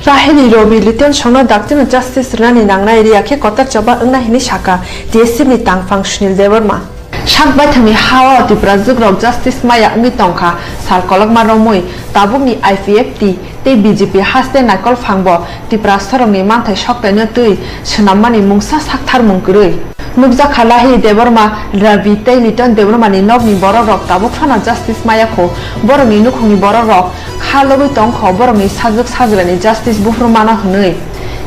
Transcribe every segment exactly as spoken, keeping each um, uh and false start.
Lahiri Robi Liton songno dakti no justice rwnani nangnai, riyakhe kotor choba wngnai hwnwi sakha T S F ni tangphang Sunil Debbarma. Sak baithangni hao Tiprajwk rok justice maya wngwi tongkha, sal kolokma romwi tabukni I P F T tei B J P haste naikol phangbo Tiprasarokni manthai soktaino twi swnammani mungsa saktharmung kwrwi. Nukjakha Lahiri Debbarma, Rabi tei Liton Debbarmani nokni borok rok tabuk phano justice maya kho, borokni nukhungni borok rok kha logwi tong kho, borokni sajwk sajwrani justice buphuru mano hwnwi.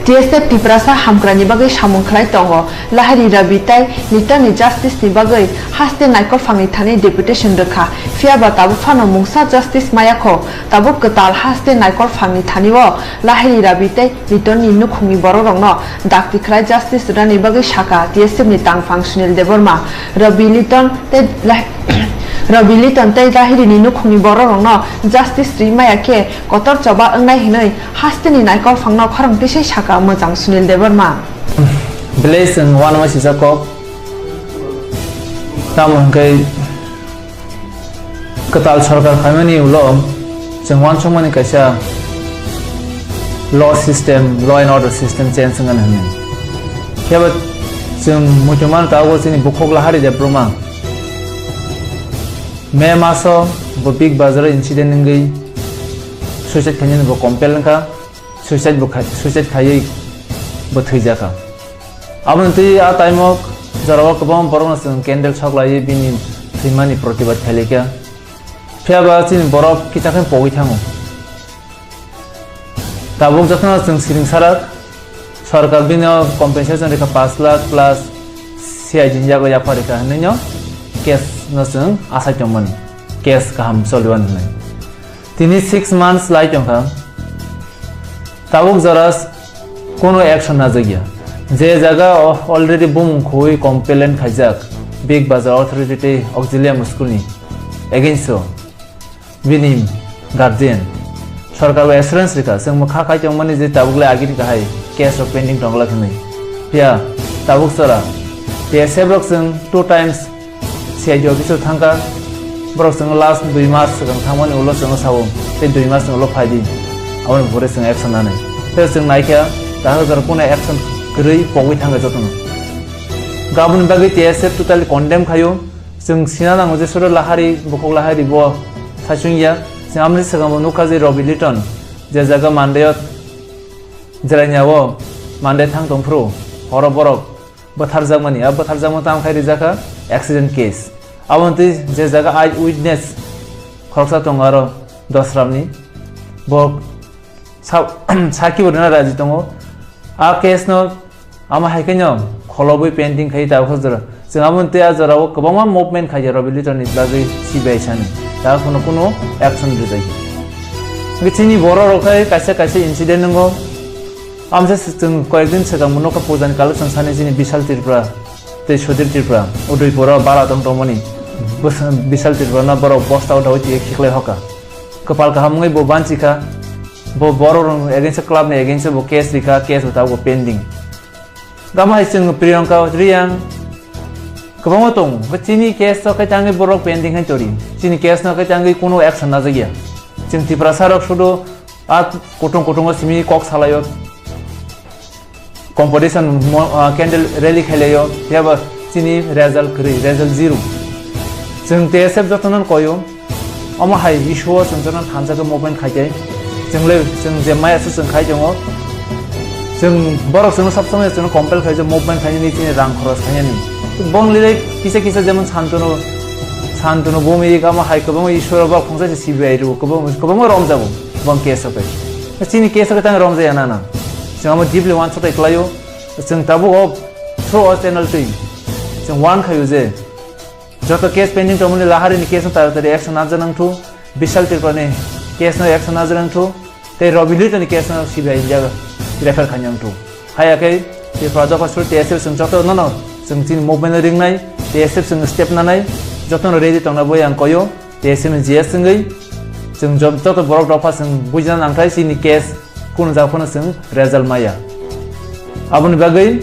T S F Tiprasa hamkrani bagwi samung khlai tongo. Lahiri Rabi tei Litonni justice ni bagwi haste naikol phangni thani deputation rwkha, phiyaba tabuk phano mungsa justice maya kho, tabuk kwtal haste naikol phangni thani o Lahiri Rabi tei Litonni nukhungni borok rokno dakti khlai justice rwnani bagwi sakha T S F ni tangphang Sunil Debbarma. Rabi Liton tei Lah-, Rabi Liton tei Lahirini nukhungni borok rokno justice rwi maya khe kotor choba wngnai hwnwi hasteni naikol phangno khorang tisai sakha mwchang Sunil Debbarma. Belai chwng uanama sijak kok. Tamo hwnkhe kwtal sorkar phaimani ulo chwng uansukmani kaisa law system, law and order system change wngmani hwnwi. Phiya ba chwng muitu mano tabuk chini bukhuk Lahari Debbarma May maso bo Big Bazar o incident wngwi suicide khainani bo compel wngkha, suicide bo khai-, suicide khaiwi bo thwijakha. Aboni twi a taimok jorao kwbangma borokno chwng candle soklaiwi bini thwimani protibad khailai kha. Phiya ba chini borok kisa khe pogwi thango. Tabuk jotono chwng siring sarak, sorkar bini compensation rikha paanch lakh plus C I D ni yago yapha rikha hwnwi no case no chwng asai tongmani, case kaham choliwan hwnwi. Tini six months lai tongkha. Tabuk jora s-, kunu action najakya. Je jaga o-, already bumung khwi complaint khaijak, Big Bazar Authority tei Auxilium School ni against o bini guardian. Sorkar bo assurance rikha, chwng bo kha khai tongmani je tabuk le agini kahai case rok pending tongla hwnwi. Phiya tabuk jora T S F rok chwng two times C I D office o thangkha, borok chwngno last dui mas swkang thangmani ulo chwngno sao, tei dui mas ni ulo phaidi, aboni buphuru chwng action nanai. Tei chwng naikha, dahar jora kunu action kwrwi pogwi thangkha jotono. Aboni bagwi T S F totally condemn khaio. Chwng sina nango je Surel Lahari, Bukhuk Lahari bo saichung ya. Chwng amni swkang bo nukha je Robi Liton, je jaga Monday o Jerainiao Monday thang tongphuru, horo borok bwtharjakmani, a bwtharjakma tamo khai rijak kha accident case. Aboni twi je jaga eye witness khoroksa tongo aro Dosramni, bo sa-, sakhi bo rwna raji tongo. A case no amo hai khe no kholobwi pending khai tabuk jora. Chwng aboni twi a jorao kwbangma movement khaijak Robi Liton ni bagwi C B I sani. Da kunu kunu action rijak. Hwnkhe chini borok rok khai kaisa kaisa incident wngo. Amsa se chwng koyekdin swkang bo nokha puja ni collection sani chini Bishal Tripura tei Sudhir Tripura Udaipur o bara tong tongmani. Bus-, Bishal Tripura no borok bosta o dawi twi khiklai hoka. Kwpal kaham wngwi bo banchi kha. Bo borok rok against club ni against bo case rikha, case bo tabuk pending. Gama hai chwng Priyanka Riyang kwbangma tongo. Chini case no khe tangwi borok pending hai tori. Chini case no khe tangwi kunu action najakya. Chwng Tiprasa rok sudu a kutung kutungo simi kok salaio. Competition mo-, ah, candle rally khailaio. Phiya ba chini result kwrwi, result zero. Chwng T S F jotono koyo. Omo hai issue o chwng jotono thansa khe movement khai tei. Chwng le, chwng je maya se chwng khai tongo. Chwng borok chwngno sab samai chwngno compel khai je movement khainani chini rang khoros khainani. Bong lile kisa kisa jemon Santunu, Santunu Bhumik amo hai kwbangma issue rok borok khungsa se C B I rw kwbangma, kwbangma romjago bong case o khe. Chini case o khe tang romjaya na na. Chwng amo deeply uansukthai kwlaio. Chwng tabuk o through o channel twi chwng uan khaio je joto case pending tongmani Lahari ni case no taratari action najaknang thu, Bishal Tripura ni case no action najaknang thu, tei Robi Liton ni case no C B I India refer khainang thu. Haya khe Tripura Dopha Sur T S F chwng joto nono chwng chini movement no ringnai, T S F chwng step nanai, joto no ready tongna boi ang koyo, T S F ni G S wngwi chwng jo-, joto borok dopha chwng bujina nangthai chini case kunu jaga phano chwng result maya. Aboni bagwi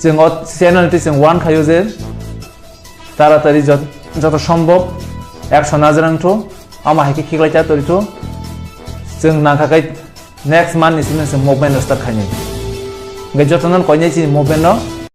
chwng o channel twi chwng uan khaio je taratari jot-, joto sombhob action najaknang thu, ama hai khe khiklai cha tori thu. Chwng nangkha khai Next month ni simi se movement no start khainai. Hingke joto no koinai chini movement no